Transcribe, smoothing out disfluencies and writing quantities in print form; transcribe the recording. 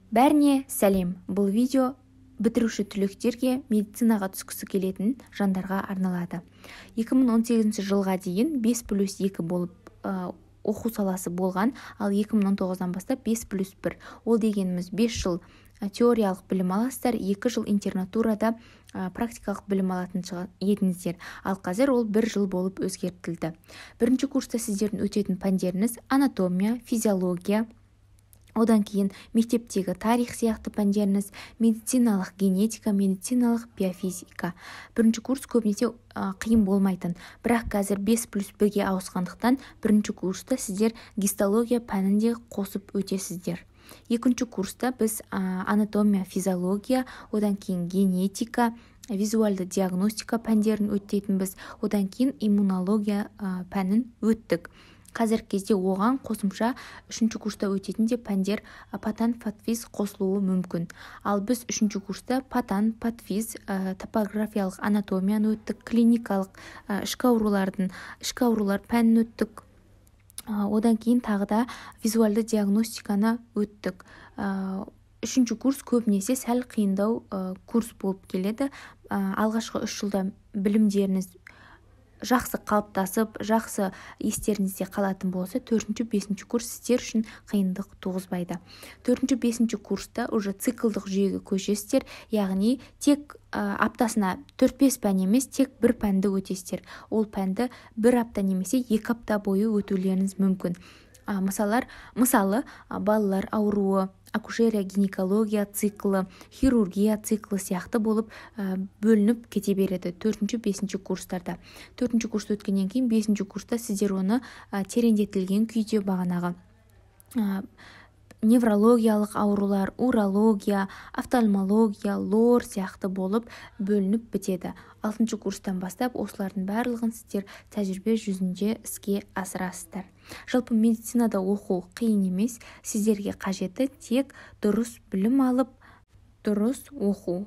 Бәріне сәлем! Бұл видео бітіруші түлектерге, медицинаға түскісі келетін жандарға арналады. 2018 жылға дейін 5 плюс 2 болып оқу саласы болған, ал 2019-дан бастап 5 плюс 1. Ол дегеніміз 5 жыл теориялық білім аласыздар, 2 жыл интернатурада практикалық білім алатын едіңіздер. Ал қазір ол 1 жыл болып өзгертілді. Бірінші курста сіздердің өтетін пәндеріңіз: анатомия, физиология, одан кейін мектептегі тарих сияқты пәндеріңіз, медициналық генетика, медициналық биофизика. Бірінші курс көбінесе қиын болмайтын, бірақ қазір 5 плюс 1-ге ауысқандықтан, бірінші курста сіздер гистология пәнін де қосып өтесіздер. Екінші курста біз анатомия, физиология, одан кейін генетика, визуалды диагностика пәндерін өтетінбіз, одан кейін иммунология пәнін өттік. Қазіргі кезде оған қосымша үшінші курста өтетін де пәндер, патан, патфиз қосылуы мүмкін. Ал біз үшінші курста патан, патфиз, топографиялық анатомияны өттік, клиникалық ішкі аурулар пәнін өттік, одан кейін тағы да визуалды диагностиканы өттік. Үшінші курс көбінесе сәл қиындау курс болып келеді. Алғашқы 3 жылда білімдеріңіз жақсы қалыптасып, жақсы естеріңізде қалатын болса, төртінші, бесінші курс сіздер үшін қиындық туғызбайды. Төртінші, бесінші курста уже циклдық жүйеге көшесіздер, яғни тек аптасына төрт бес пән емес, тек бір пәнді өтесіздер. Ол пәнді бір апта немесе 2 апта бойы өтулеріңіз мүмкін. Мысалы, балалар ауруы, акушерия, гинекология циклі, хирургия циклі сияқты болып бөлініп кете береді төртінші, бесінші курстарда. Төртінші курс өткеннен кейін бесінші курста сіздер оны тереңдетілген күйде бағанағы неврологиялық аурулар, урология, офтальмология, лор сияқты болып бөлініп бітеді. Алтыншы курстан бастап осылардың барлығын сіздер тәжірибе жүзінде іске асырасыздар. Жалпы, медицинада оқу қиын емес, сіздерге қажеті тек дұрыс білім алып, дұрыс оқу.